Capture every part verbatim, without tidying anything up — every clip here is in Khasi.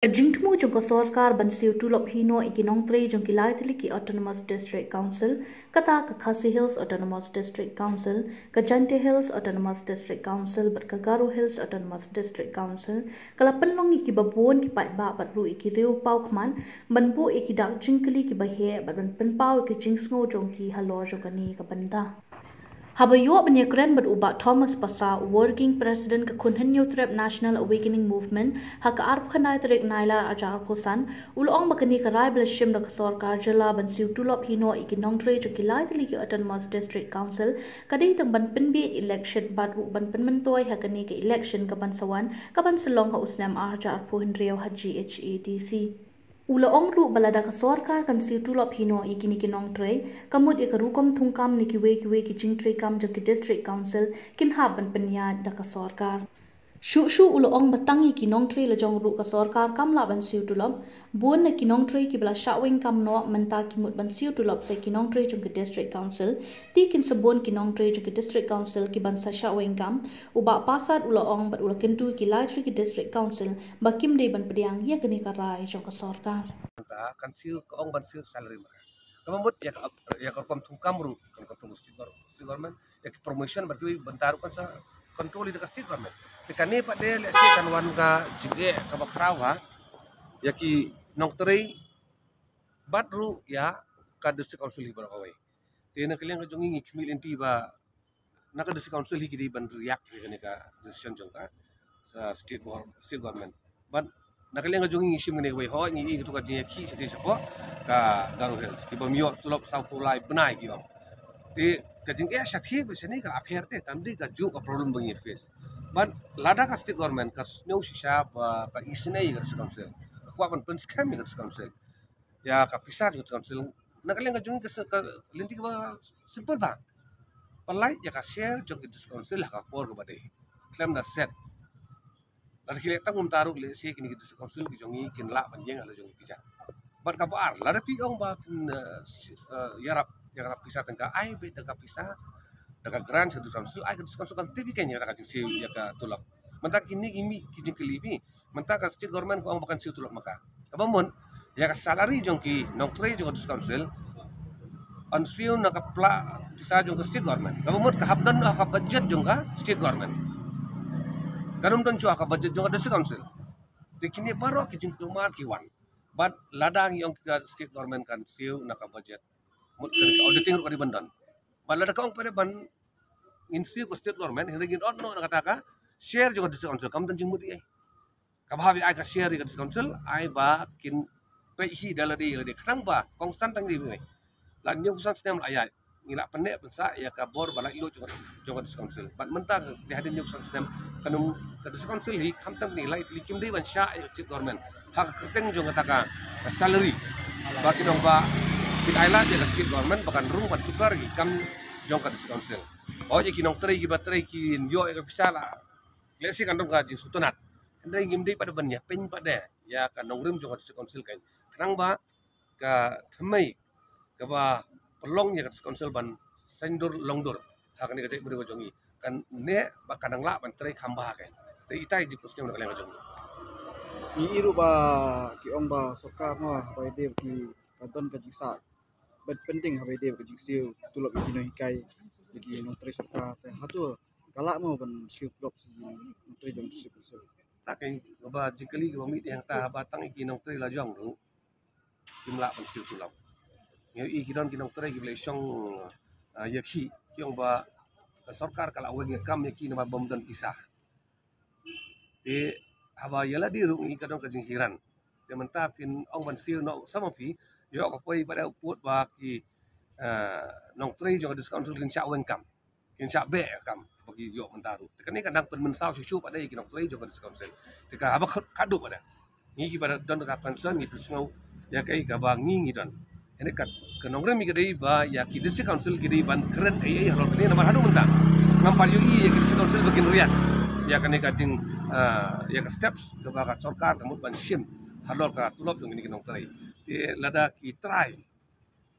Ka jingthmu jong ka sorkar ban siew tulop hi noh ïa ki nongtrei jong ki lai tylli ki Autonomous District Council, kata ka Khasi Hills Autonomous District Council, ka Jaintia Hills Autonomous District Council bad ka Garo Hills Autonomous District Council, ka la pynlong ïa kiba bun ki paidbah bad ruh ïa ki riew paw khmat ban buh ïa ki dak jingkylli kiba heh bad ban pynpaw ïa ki jingsngew jong ki halor jong kane ka bynta. Haba ïoh ban ïakren bad u Bah Thomas Passah, Working President ka Khun Hynñiewtrep National Awakening Movement, ha ka arphew khyndai tarik Nailar arhajar arphew san, u la ong ba kane ka rai ba la shim da ka sorkar jylla ban siew tulop hi noh ïa ki nongtrei jong ki lai tylli ki Autonomous District Council ka dei tang ban pynbiej election bad ruh ban pynmyntoi ha kane ka election kaban sa wan, kaban sa long ha u snem arhajar arphew hynriew ha G H A D C. U la ong ruh ba lada ka sorkar kan siew tulop hi noh ïa kine ki nongtrei, ka mut ïa ka rukom thungkam ne kiwei kiwei ki jingtrei kam jong ki District Council kin hap ban pynïaid da ka sorkar. Shuh shuh u la ong ba tang ïa ki nongtrei la jong ruh ka sorkar kam lah ban siew tulop. Bun na ki nongtrei kiba la shah weng kam noh mynta ki mut ban siew tulop sa ïa ki nongtrei jong ki District Council. Te kin sa bun ki nongtrei jong ki District Council kiban sa shah weng kam. U Bah Passah u la ong bad u la kyntu ïa ki lai tylli ki District Council ba kim dei ban pdiang ïa kane ka rai jong ka sorkar. Mynta kan siew, ka ong ban siew salary marka. Kaba mut ïa ka, ïa ka rukom thungkam ruh, ka rukom thungkam state gov-, state government, ïa ka promotion bad kiwei bynta ruh kan sa control ïa ka state government. Te kane pat de lehse kan wan ka jingeh kaba khraw ha ïa ki nongtrei bad ruh ïa ka District Council hi baroh kawei. Te na ka liang ka jong ngi ngi khmih lynti ba na ka District Council hi ki dei ban react ïa kane ka decision jong ka, sa state gov-, state government. Bad na ka liang ka jong ngi ngi shim kane kawei, hooid ngi ïohi katu ka jingïakhih shatei shapoh ka Garo Hills, ki bym ïoh tulop sawphew lai bnai ki ong. Te ka jingeh shatei bad shane ka la pher te, kam dei kajuh ka problem ba ngi face. Bad lada ka state government ka sngew shisha ba ka isynei ka District Council, ka kwah ban pynskhem ïa ka District Council, ïa ka pisa jong ka District Council. Na ka liang ka jong ngi ka se-, ka lynti kaba simple ba pynlait ïa ka share jong ka District Council ha ka por kaba dei khlem da set. Lada ki leh tang kumta ruh lehse kine ki District Council ki jong ngi kin lah ban ïeng ha la jong ki kjat. Bad kaba ar, lada phi ong ba phin, eh, si-, eh, ïarap ïa ka pisa tyngka, ai beit da ka pisa, da ka grant sha District Council, ai ka District Council kan tip ïa ka, ïa ka jingsiew ïa ka tulop. Mynta kine ki mih ki jingkylli phi. Mynta ka state government ka ong ba kan siew tulop ma ka. Kaba mut ïa ka salary jong ki nongtrei jong ka District Council yn siew na ka pla-, pisa jong ka state government. Kaba mut ka hap don ha ka budget jong ka state government. Kan ym don shuh ha ka budget jong ka District Council. Te kine baroh ki jingkulmar ki wan. Bad lada ngi ong ka state government kan siew na ka budget, mut ka auditing ruh ka dei ban don. Bad lada ka ong pat ban ngin siew ka state government, hynrei ngin ot noh na kata ka share jong ka District Council, kam don jingmut ei. Kaba hap ïa ai ka share ïa ka District Council, ai ba kin peit hi da lade ïa lade, khnang ba kongsan tang dei. La hynñiewphew san snem la ïaid, ngi la pynneh pynsah ïa ka bor ba laitluid jong ka, jong ka District Council. Bad mynta ka dei hadien hynñiewphew san snem, kan ym, ka District Council hi khamtam kine lai tylli kim dei ban shah ïa ka state government ha ka kyrteng jong kata ka, ka salary. Ba kin ong ba kin ai lad ïa ka state government ba kan rung ban tuklar ïa ki kam jong ka District Council. Hooid ïa ki nongtrei kiba trei kin ïoh ïa ka pisa la, lehse kan don ka jingsngewtynnat. Hynrei ngim dei pat ban ïapeiñ pat de ïa ka nongrim jong ka District Council kan. Khnang ba ka thymmei kaba pynlong ïa ka District Council ban saiñdur longdur ha kane ka jaitbynriew ka jong ngi kan neh bad kan nang lah ban trei kham bha kan. Te itai jingpynsngew na ka liang ka jong ngi. Ngi ïohi ruh ba ki ong ba sorkar mo ba ïadei ki, ba don ka jingsah bad pending haba ïadei bad ka jingsiew tulop ïa ki nonghikai, ïa ki nongtrei sorkar. Te hato ka lah mo ban siew tulop sha ki nongtrei jong ka District Council? Ta ka, kaba jingkylli kaba mih te hangta, haba tang ïa ki nongtrei la jong ruh kim lah ban siew tulop. Ngi ïohi ki don ki nongtrei kiba leit shong, ah, ïakhih, ki ong ba ka sorkar ka la weng ïa kam ïa ki namar bym don pisa. Te haba ïa lade ruh ngi ka don ka jinghiran. Te mynta phin ong ban siew noh, sa ma phi ïoh ka poi ba da u pud ba ki, eh, nongtrei jong ka District Council kin shah weng kam, kin shah beh kam ba ki ïoh mynta ruh. Te kane ka dang pynmynsaw shuh shuh pat de ïa ki nongtrei jong ka District Council. Te ka haba khad-, khadduh pat de ngi kiba don ka concern ngi pynsngew ïa kaei kaba ngi ngi don. Hynrei ka, ka nongrim ka dei ba ïa ki District Council ki dei ban kren ei ei halor kane namar haduh mynta ngam pat ïohi ïa ki District Council ba kin react ïa kane ka jing, ah, ïa ka steps kaba ka sorkar ka mut ban shim halor ka tulop jong kine ki nongtrei. Te lada ki trai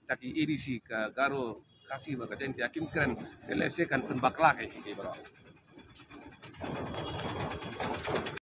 ta ki A D C ka Garo, Khasi bad ka Jaintia kim kren, te lehse kan pynbakla ïa ki, ki baroh.